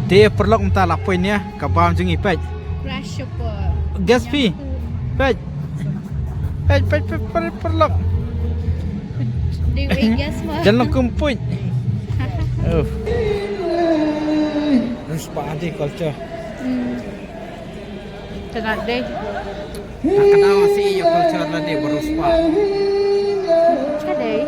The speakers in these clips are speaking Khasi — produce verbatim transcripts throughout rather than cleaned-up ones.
Te paralok mynta la poi ne ka bam jong ngi, peit. Grasshopper. Guess phi. Peit. Peit, peit, peit, peit, paralok. Dei wei guess mo. Jan long kum peit. Oh. Rus ba dei culture. Hmm. Tengah dei. Ka daw si ïa culture la dei ba rus ba. Ka dei.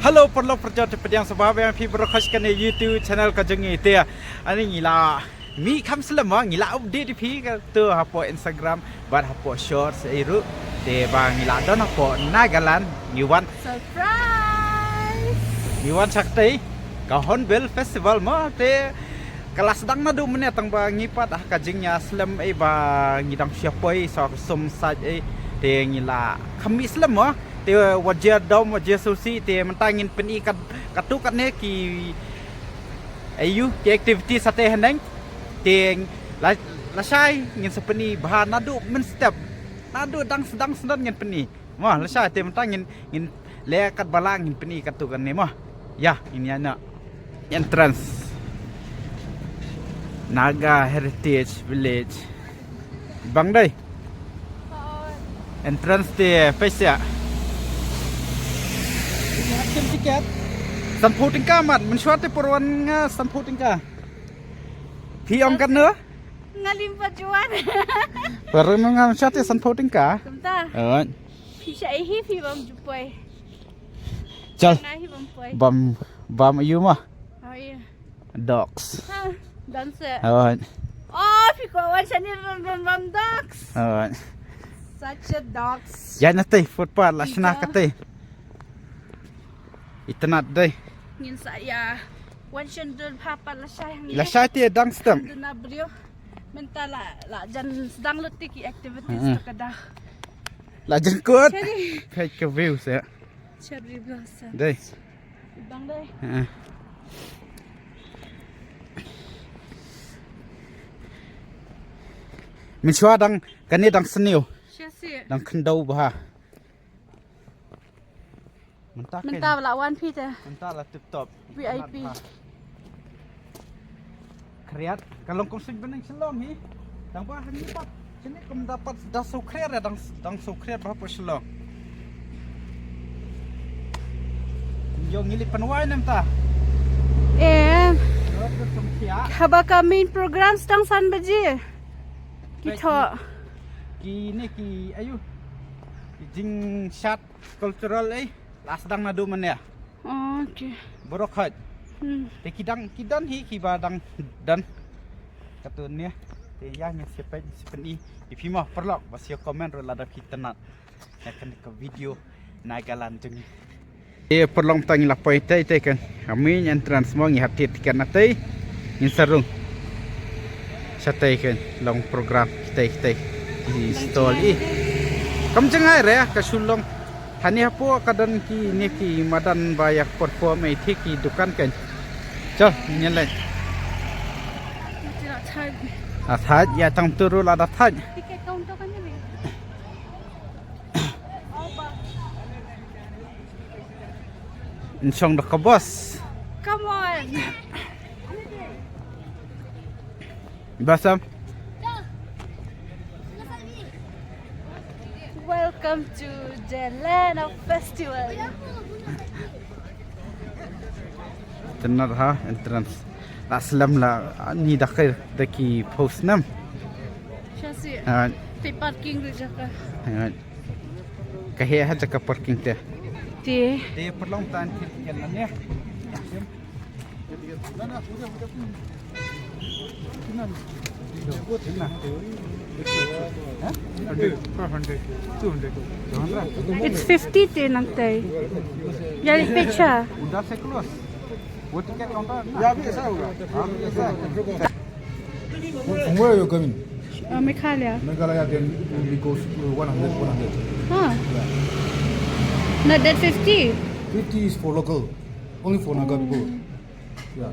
Hello paralok parajor, te pdiang sngewbha ïa phi baroh kane YouTube channel ka jong ngi. Te ani ngi la mih kham slem, ngi la update ïa phi kato hapoh Instagram bad hapoh shorts ei ruh. Te ba ngi la don hapoh Nagaland ngi wan. Surprise! Ngi wan sha katei ka Hornbill Festival mo, te ka la sdang naduh mynne tang ba ngi pat ha ka jingïaslem ei ba ngi dang shu poi sa ka sum sait ei. Te ngi la kham mih slem mo. Te wat jia dom, wat jia susi, te mynta ngin pyni kat, katto katne ki, aiu, ki activity sate haneng. Te la, lashai ngin sa pyni bha naduh mynstep. Naduh dang sdang sdang ngin pyni. Mo, lashai te mynta ngin, ngin leh katba lah ngin pyni katto katne mo. Ïa, ngin ïa na. Entrance Naga Heritage Village. Bang dei. Entrance te pisa. Kim tiket. Sanphew tyngka mat, mynshuwa te por wan nga sanphew tyngka. Phi ong katno? Nga lim pat ju wan. Por nga mynshuwa te sanphew tyngka. Kumta. Oh. Phi sha ei hi phi bam ju poi. Chal. Nga hi bam poi. Bam, bam aiu mo? Oh, ïa. Dogs. Ha, dancer. Alright. Oh, phi kwah wan shane wan, wan, wan dogs. Alright. Such a dogs. Ïa na tei footpath la shna ka tei. Itynnad dei. Ngin sa ïa wan shen dur bha pat lashai hangne. Lashai te dang stem. Duna briew. Mynta la, la jan sdang lut ki activities to ka da. La jan kut. Peit ka view se. Cherry blossom. Dei. Bang dei. Ha. Mynshuwa dang, kane dang sniew. Sha si. Dang khyndew bha. Mynta mynta la wan phi te. Mynta la tip top. V I P. Khriat, ka long kum sing bneng Shillong hi. Tang ba hangne pat. Sini kum dapat da shu khriat, dang, dang shu khriat ba hapoh Shillong. Yo ngi leit pynwai ne mynta. Eh. Haba ka main program sdang san baje. Ki thoh. Ki ne ki aiu. Ki jingshad cultural ei. La sdang naduh mynne. Oh, okay. Baroh khoit. Hmm. Te ki dang, ki don hi kiba dang don. Katne. Te ïa ngin sa peit, sa pyni ïa phi mo paralok, bad sa comment ruh lada phi tynnad. Ïa kane ka video Nagaland jong ngi. Te paralok, mynta ngi la poi tei tei kan. Ka main entrance mo, ngi hap thied tiket na tei. Ngin sa rung. Shatei kan long program kitei kitei. Ki stall i. Kam jngai re ka shu long. Hani hapoh ka don kine ki madan ba ïa perform ei, thik ki dukan kan. Chal, ngin leit. Ïa thait, ïa tang turu lada thait. Ticket counter kan ni. Nchong da ka bos. Come on. Basam. Welcome to the land of festival. Tynnad ha entrance. La slem la ni da kai da ki post nam. Sha si. Ha. Te parking ruh jaka. Ha. Ka heh ha jaka parking te. Te. Te paralok, tan kit kit na ne. It's fifty te nangtai. Jali pecha. उधर से close। वो टिकट काउंटर ना? यहाँ भी ऐसा होगा। हाँ, भी ऐसा है। From where are you coming? Uh, Meghalaya. Meghalaya, then we go one hundred, one hundred. Huh. Yeah. Not that fifty. Fifty is for local, only for Naga people. Yeah.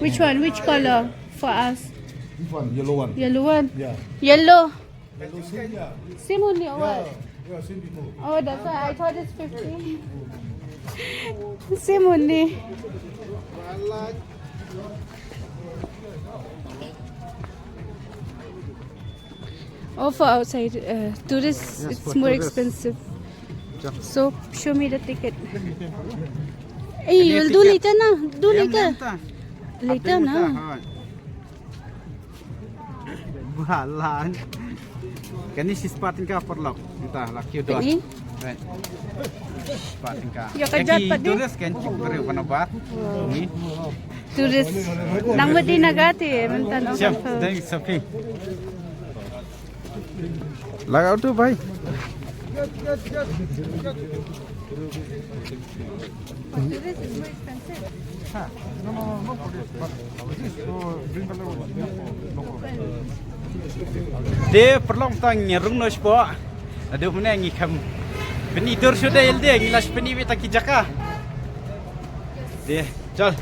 Which one? Which color for us? This one, yellow one. Yellow one. Yeah. Yellow. Yellow same, yeah. Same only or what? Yeah, yeah, same people. Oh, that's why I thought it's fifty. Same only. Oh, for outside uh, tourists, it's more expensive. So show me the ticket. Hey, you'll do later na. Do later. Later na. Balan. Kani shi spah tyngka paralok. Mynta la kiew don. Kani? Right. Shi spah tyngka. Ïa ka jot pat de. Tourist kan cheap briew ban bar. Ni. Tourist. Nang mesti Naga te mynta no. Siap, dai sapi. Lagau tu, bhai. Te paralok, tang ngi rung noh shapoh. Haduh mynne ngi kham pyni tour shuh de, ïa lade ngi la shu pyni beit tang ki jaka. Te chal.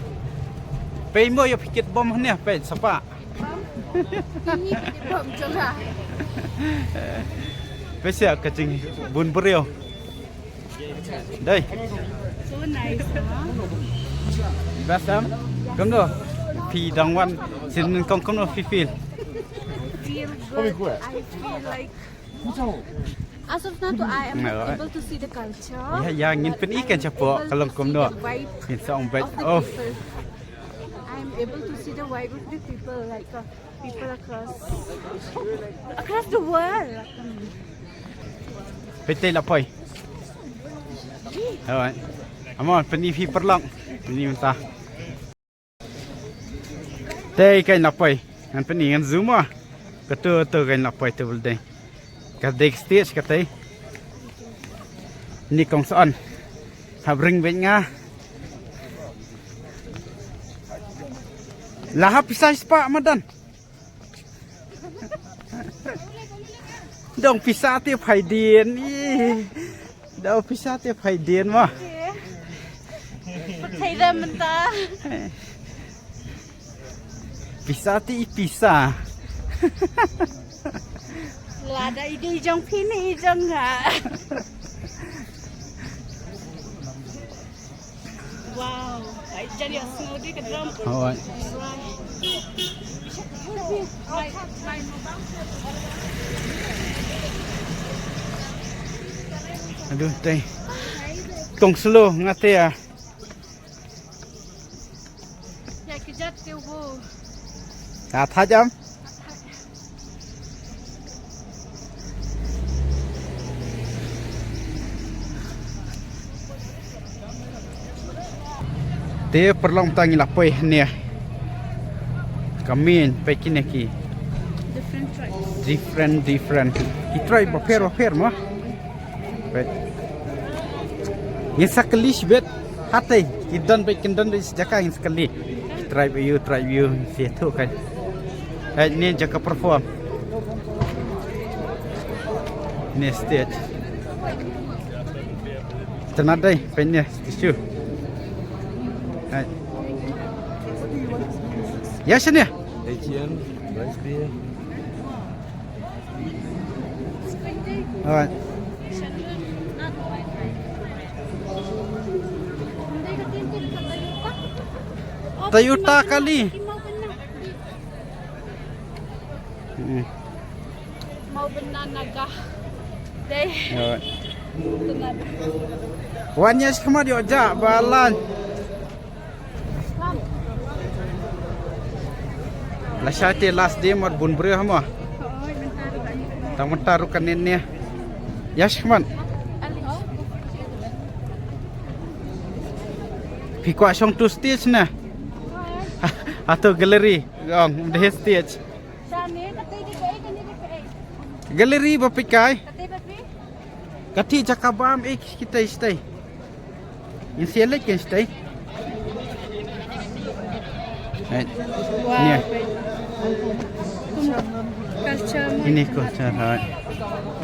Peit mo ïa phi kit bom hangne, peit sapa. Peit sha ka jingbun briew. Dei. So nice, huh? Best, em? Kumno? Phi dang wan sha nyngkong, kumno phi feel? Feel good. I feel like, as of now, I am not able to see the culture. Ïa, ïa, ngin pyni kan shapoh ka long kumno. Ngin sa ong beit of. I'm able to see the vibe of the people, like, uh, people across, across the world. Peit te la poi. Alright. Come on, pyni phi paralok. Pyni mynta. Te kan la poi. Ngan pyni, ngan zoom ah. Kato, to kan la poi te building. Ka dei stage kata. Ni kong sa on. Hap ring beit nga. La hap pisa spah madan. Dang pisa te phaidien. Ih. Dang pisa te phaidien ma. Phaidien mynta. Pisa te i pisa. Lada i dei jong phi ne i jong nga. Wow. Ai, jan ïa sngew de ka drum. Hooid. Aduh, te. Tong slow nga te ah. Ïa kjat te wo. Ka thait em? Te paralok, mynta ngi la poi hangne. Ka main, peit kine ki. Different tribes. Different, different. Ki tribe bapher bapher mo. Peit. Ngin sa kylli shibit. Hate, ki don beit, kin don beit shi jaka, ngin sa kylli. Tribe aiu, tribe aiu, ngin sa ïathuh kai. Hei, ne jaka perform. Ne stage. Tena dei, peit ne stage. Hei. Ïa shane. H M, rice beer. Alright. Toyota Callee. Hmm. Mawbynna Naga. Dei. Alright. Wan ïa shi khmat ïoh jah balan. Lashai te last day mut bun briew ha mo. Tang mynta ruh kane ne. Ïa shi khmat. Phi kwah shong tu stage ne? Hato gallery. Ong, ym dei stage. Gallery ba peit kai. Kata jaka bam eh kita stage. Ngin sa leit kan stage. Right. Wow. Ini culture, ha.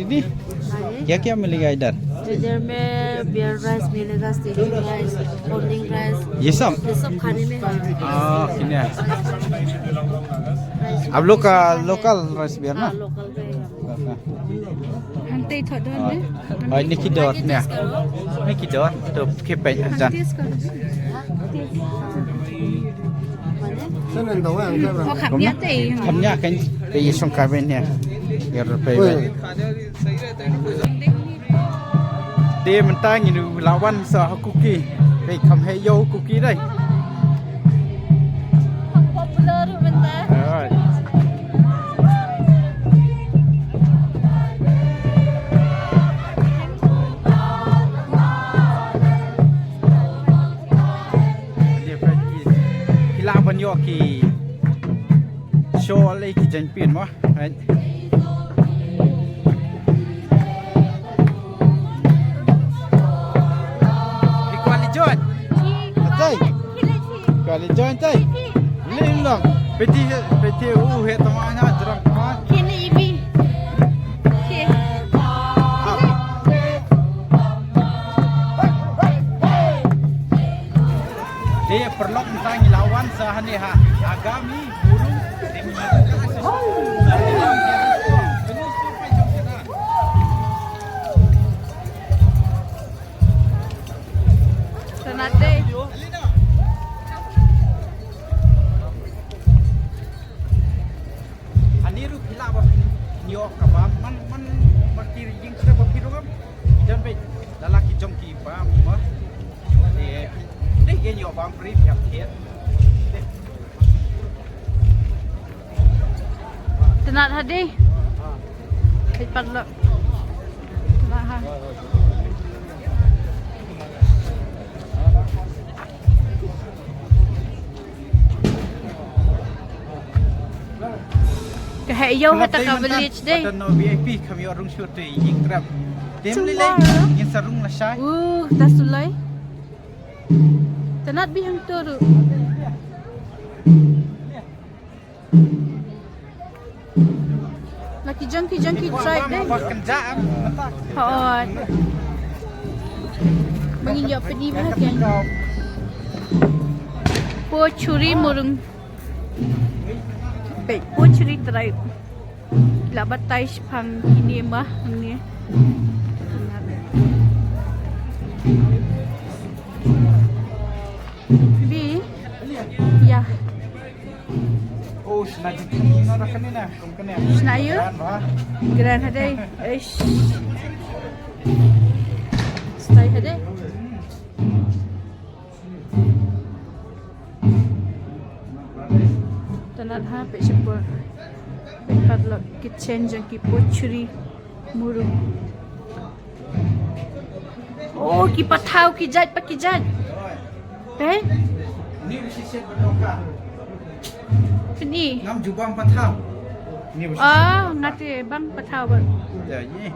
दीदी? हाँ जी। क्या क्या मिलेगा इधर? इधर में beer rice मिलेगा, sticky rice, onion rice। ये सब? ये सब खाने में है। हाँ, किन्ने? आप लोग का local rice beer ना? हाँ, local beer। Hangtei thot don ne? Ai, ni ki dor ne. Ni ki dor to ki pe jan. Kham nya kan pe song ka ben ne. Yer pe ben. Te mynta ngi la wan sa ha Kuki. Pe kham heh ïa u Kuki dei. Popular mynta. Alright. Ki lah ban ïoh ki show lei ki jaiñpin mo. Right. Ki kwah leit join. Atai. Kwah leit join tai. Lim long. Peti peti u he tama nya jrong tama. Kini ibi. Ki. Te paralok mynta ngi la wan sa hangne ha Agami Burung. Sangat deh. Ki ruh phi lah ba phin ïoh ka bam man man ba ki ïing tre ba phi ruh em. Jan beit la la ki jong ki bam ma. Dei dei ki ïoh bam pri phi hap thied. Tnat ha dei. Hei pat lo. Tnat ha. Ka heh ïew ha ta ka village dei. Patan no V I P kham ïoh rung shuh te ïing trap. Tem lei lei ngin sa rung lashai. Uh, ta sulai. Tnat beit hangto ruh. La ki jong ki jong ki tribe dei. Hooid. Ba ngin ïoh pyni bha kein. Pochuri Murung. Peit, Pochuri tribe. La batai shaphang kine ma hangne. Bi. Ïa. Oh, shna ji na da kane na, kum kane. Shna ïa? Gran ba. Gran ha dei. Eish. Stai ha dei. Tnat ha peit shipor. Peit paralok kitchen jong ki Pochuri Murung. Oh, ki pathaw ki jait pa ki jait. Peit. Ni u shishet ba doka. Peit ni. Ngam ju bang pathaw. Ni u shishet. Ah, nga te bang pathaw ba. Ya, ye.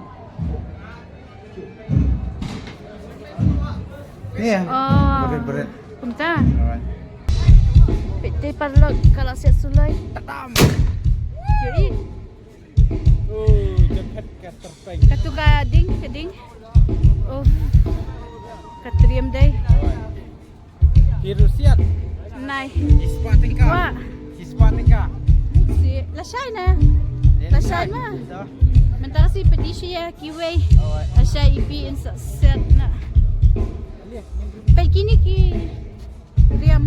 Ni ya. Oh. Berit, berit. Kumta. Alright. Peit te paralok ka la siat suloi. Tadam. Yoi. Oh, jaket ka terpeng. Katu ka ding, ka ding. Oh. Ka triam dei. Alright. Ki ruh siat. Nai. Ki spah tyngka. Wah. Ki spah tyngka. Si, lashai na. Eh, lashai lashai ma. So. Mynta ka sngi peit shuh ïa kiwei. Oh, eh. Lashai i phi in sa siat na. Peit kine ki riam.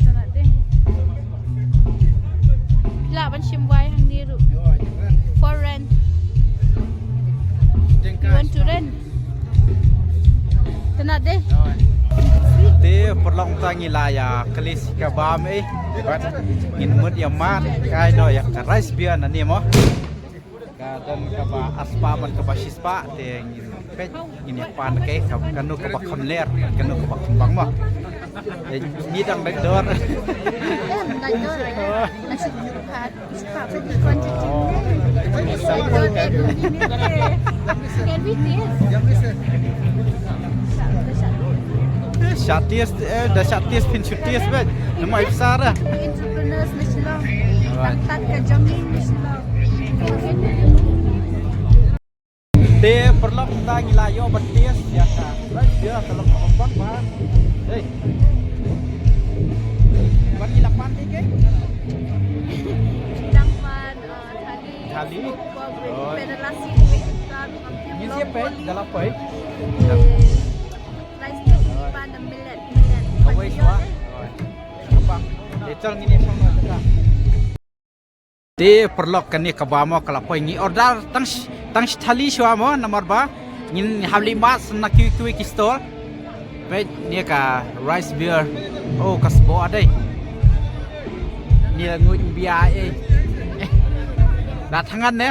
Sana deh. Lah ban shim wai hangne ruh. Yo, yo, rent. For rent. Jengka. You want to rent? Tnat dei. Te paralok, mynta ngi la ïa kylli shi ka bam eh. Bad ngin mut ïa mad kai noh ïa ka rice beer nangne mo. Ka don kaba arspah bad kaba shispah te ngin peit ngin ïa pan kai ka kano kaba kham ler kano kaba kham bang mo. Eh, ngi dang dang dor. Em, dang dor. Nasi pad. Can we taste? Shah taste, eh, da shah taste phin shu taste bad. Namar ipsara. Entrepreneurs na Shillong. Alright. Tang tat ka jong ngi na Shillong. Te paralok, mynta ngi la ïoh ban taste ïa ka rice beer ka long kaba bang bha. Hei. Ban ngi la pan te ke? Dang pan, uh, thali. Thali? Smoke pork with, oh, pera lassi with, uh, ngin sa peit, da la peit. Eh, rice beer ngi pan da millet, millet. Kawei shuwa. Apa? Te chal ngin ïa shong noh ka. Te paralok, kane ka bam mo ka la poi, ngi order tang sh-, tang shi thali shuwa mo, namar ba ngin hap leit mad sha na kiwei kiwei ki stall. Peit ne ka rice beer. Oh, ka sboh dei. Ne nguid bia eh. Da thangan ne.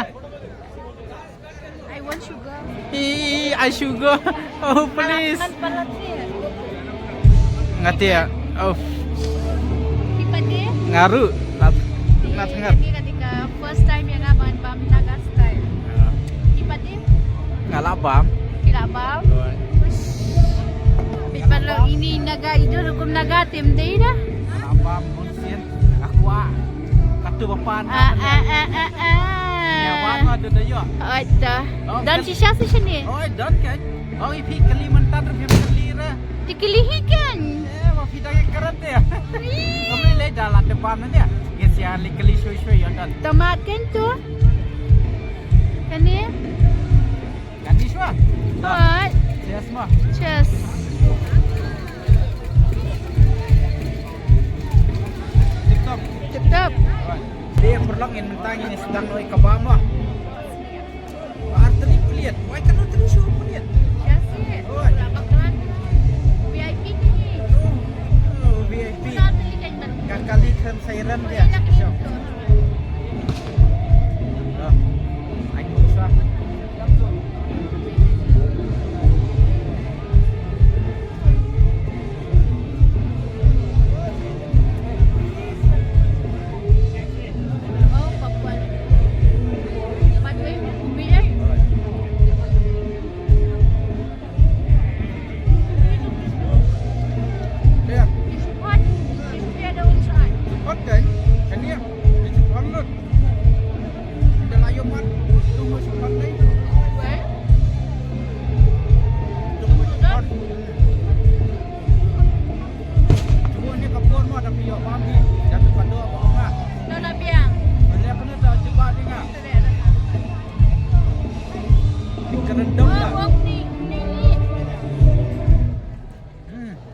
I want sugar. Ih, I sugar. Oh, please. Ngan palat ni. Nga te, oh. Phi pat de? Nga ruh. Lat, lat ngat. Ni ka dei ka first time ïa nga ban bam Naga style. Ya. Phi pat de? Nga la bam. Phi la bam? Oi. Ush. Phi pat lo ini Naga, idu rukom Naga te ym dei da. Nga la bam. Sien, ka kwah. Katu ba pan. Ah, ah, ah, ah, ah. Ïa, wan ma, don da ïoh. Oi, ta. Oh, don kan. Shisha shisha ni. Oi, don kan. Oh, i phi kylli mynta ruh phim kylli re. Te kylli hi kan. Eh, ma phi dang ïa kren te. Ih. Kami le da la te pan ne. Yes, ïa, le kylli shui shui ïa don. Tomat kan tu. Kan ni. Kan ni shuwa. Alright. Cheers mo. Cheers. Tip top. Tip top. Alright. Te paralok, ngin mynta ngin sdang noh ïa kaba mo. Ba ar tylli pynliat. Wai, kano tylli shu pynliat? Oi. V I P ni. Oh, oh, V I P. Ka kali kren siren dia. Oi, ai tu sa.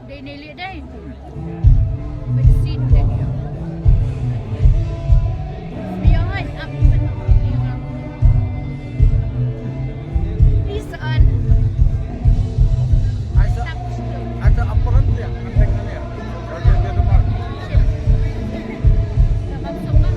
Dei ne lieh dei. Bersih dei. Biar hai ap. Pisan. Ada, ada apa kan dia? Ada kan dia? Ada dia depan. Tamam semua.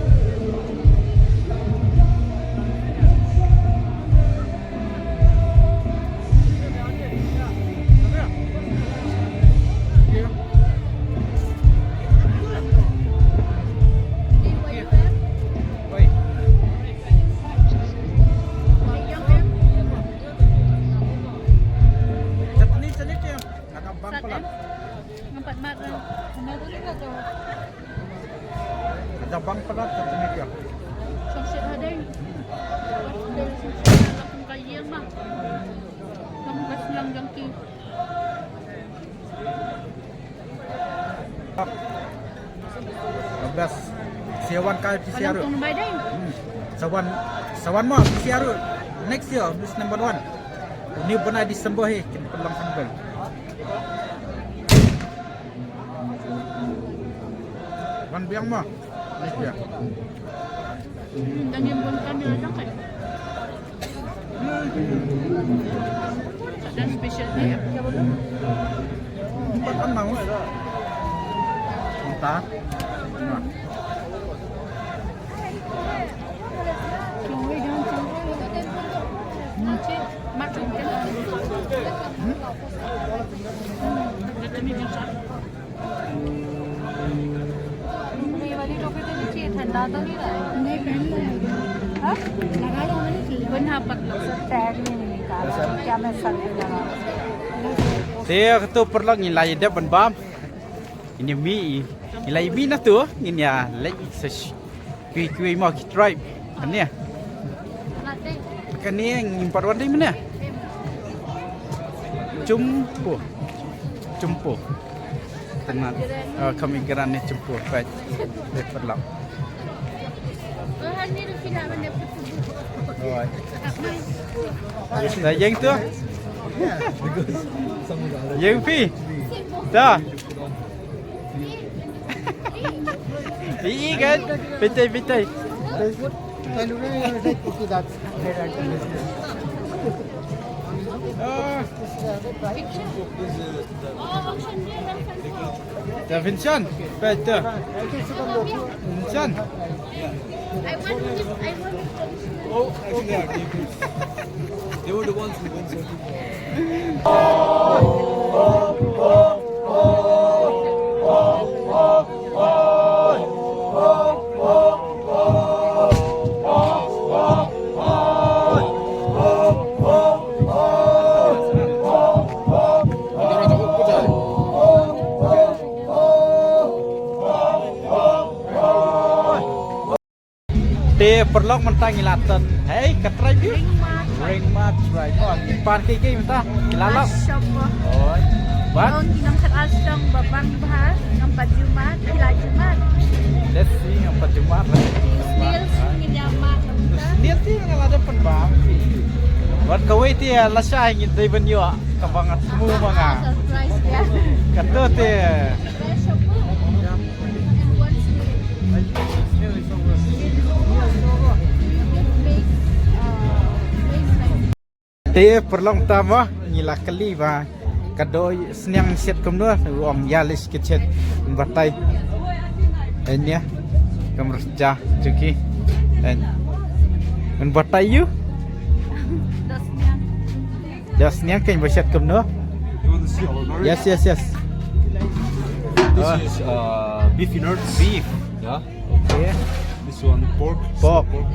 Ada bang palat satu meja. Sangsit hadai. Hadai sangsit dalam ka ïing mah. Dalam ka slang jangki. Bablas. Siawan kai P C R. Palang tong bai dai. Hmm. Sawan, sawan mo P C R. Next year, this number one. Ni bnai December hi, kin palang sambil. Wan biang mo. Next year. Hmm, dan yang pun kami datang kan. Dan special day. Empat kan mau. Entah. Nah. ये वाली टोपी तो नहीं चाहिए, ठंडा तो नहीं रहा है? नहीं, पहन लो। हाँ? लगा लो, हमें नहीं चाहिए। Bun ha pat lo sa tag ni ni ka. Kya main sar pe lagau? Te ka tu paralok ngi la ïa dep ban bam. Ini mi, ngi la ïa mi na tu, ngin ïa leit sa sh-, kiwei kiwei mo ki tribe. Kane. Kane ngim pat wan dei mynne. Jumpo. Jumpo. Tang na, eh, kami geran ni jumpo, peit. Peit paralok. Alright. Dah, ïeng tu. Ïeng phi. Dah. Ih, kan? Peit, peit. Ah. Da Vincent, peit tu. Vincent. Oh, actually, our neighbors. They were the ones who went so far. Te paralok mynta ngi la tan. Hei, ka trai bi? Ring March. Ring March, right. Oh, ngi pan ki ki mynta. Ngi la lap. Ashok ba. Oh. Bat? Oh, ngi nang kat ashok ba bang ba. Ngam pat Jumat, ki la Jumat. Let's see, ngam pat Jumat, right? Snail si ngi ïa mat mynta. Snail si ngi la dep pan ba. Wat kawei te la shai ngi dei ban ïoh. Ka ba nga smu ma nga. Surprise ïa. Kato te. Fresh apa? And one snail. Snail is over. Te paralok, mynta mo ngi la kylli ba ka dei sniang shet kumno, u ong ïa list ki shet. Batai. Enia. Kamar ja chuki. En. Batai ïa u. Dei sniang. Dei sniang kein ba shet kumno. You want to see our curry? Yes, yes, yes. This Oh. is uh, beef innards. Beef. Yeah. Okay. This one pork. Pork. Smoked pork.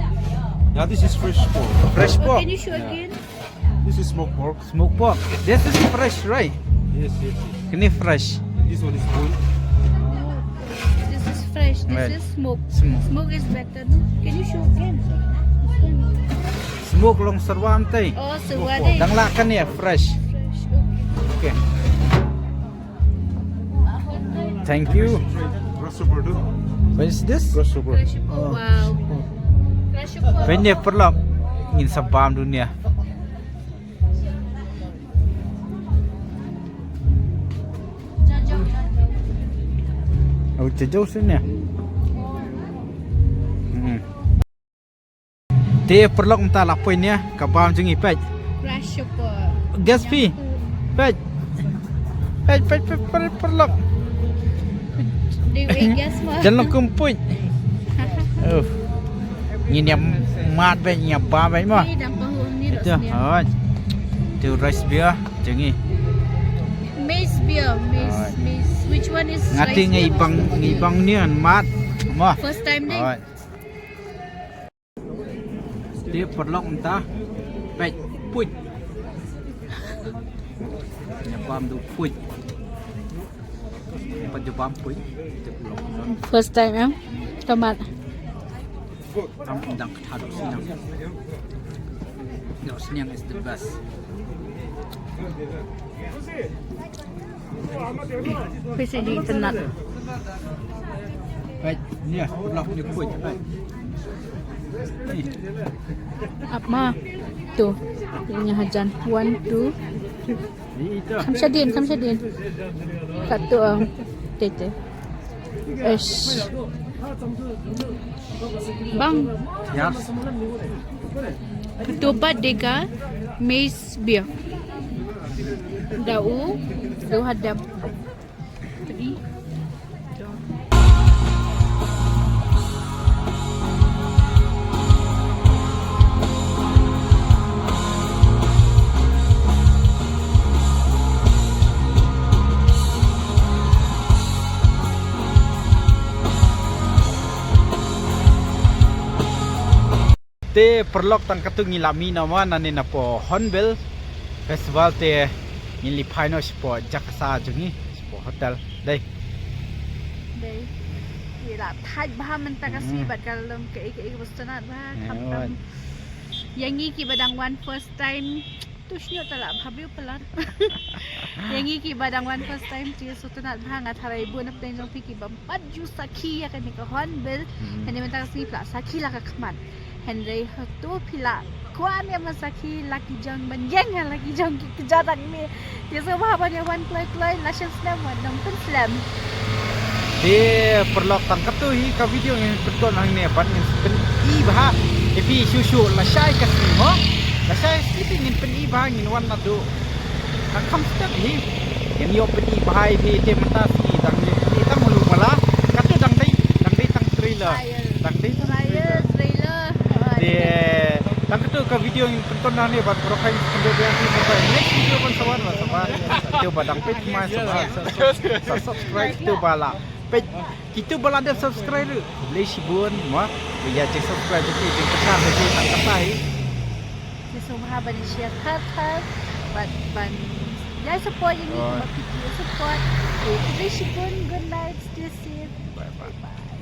Yeah, this is fresh pork. Fresh pork. Can you show Yeah. again? This is smoked pork. Smoked pork. This is fresh, right? Yes, yes, yes. Kane fresh. And this one is bone. This is fresh. This Right. is smoke. Smoke. Smoke is better, no? Can you show again? Smoke long serwa te. Oh, serwa dei. Dang lah kane fresh. Fresh. Okay. Okay. Thank you. Grasshopper tu. What is this? Grasshopper. Grasshopper. Oh. Wow. Grasshopper. Pynne paralok. Ngin sa bam dunia. Oh, jajau sini. Hmm. Te paralok, mynta la poi ne ka bam jong ngi, peit. Grasshopper. Guess phi. Peit. Peit, peit, peit, peit, paralok. Dei wei guess ma. Jan long kum peit. Uf. Ngin ïa mad beit, ngin ïa bam beit mo. Ni dang pahung ni. Ito, dos ni. Hoi. Tu rice beer jong ngi. Maize beer, maize, Hoi. maize. Which one is Nga rice te ngi beer or bang, ngi bang ni an mad mo. First time dei. Hoi. Te paralok, mynta. Peit, puit. Ïa bam tu puit. Ïa pat ju bam puit. Te paralok. First time em. Tomat. Tam dang kata dok sniang. Dok sniang is the best. Phi sa dei tynnat. Peit, ni, paralok, ni puit, peit. Ni. Ap ma. Tu. Ïa hajan. One, two. Ni ito. Kham shadien, kham shadien. Katto, um, te te. Eish. Bang. Yes. Tupat dega maize beer. Da u, da u hadap. Te paralok, tang katto ngi la mih noh mo nangne na poh Hornbill Festival, te ngin leit phai noh shapoh jaka sah jong ngi, shapoh hotel. Dei. Dei. Ngi la thait bha mynta ka sngi Hmm. bad ka lum kaei kaei kaba sngewtynnat bha, Eh, khamtam. Wan. Ïa ngi kiba dang wan first time. Tu shu ñiuh ta la bha briew palat. Ïa ngi kiba dang wan first time te sngewtynnat bha, nga tharai bun na pdeng jong phi kiba pat ju sakhi ïa kane ka Hornbill. Hmm. Hynrei mynta ka sngi phi la sakhi la ka khmat. Hynrei hato phi la kwah ne em ban sakhi, la ki jong ban ïeng ha la ki jong ki kjat hangne. Te sngewbha ban ïa wan kloi kloi, la shem slem, wan nang pynslem. Te paralok, tang katto hi ka video ngin pynkut hangne, bad ngin pyni bha ïa phi shuh shuh lashai ka sngi mo. Lashai ka sngi te ngin pyni bha, ngin wan naduh. Ka kham step hi. Ngin ïoh pyni bha ïa phi te mynta sngi dang ïoh pyni tang malu mala. Katto dang dei, dang dei tang trailer. Trial. Dang dei tang Trial, trailer. trailer. Te tang katto ka video ngin pynkut hangne, bad baroh kai ngin pynkut ïa phi, bad next video ban sa wan, ban sa wan. Te ba dang peit mai sa wan. Sa, sa, sa subscribe te ba la. Peit, kito ba la dep subscribe ruh, khublei shibun mo. Ba ïa jing subscribe jong phi jingkyrshan jong phi tang kata hi. Te sngewbha ban share thar thar, ban, ban ïa support ïa ngi, Right. kumba phi ju support. Te khublei shibun, good night, stay safe. Bye bye. Bye.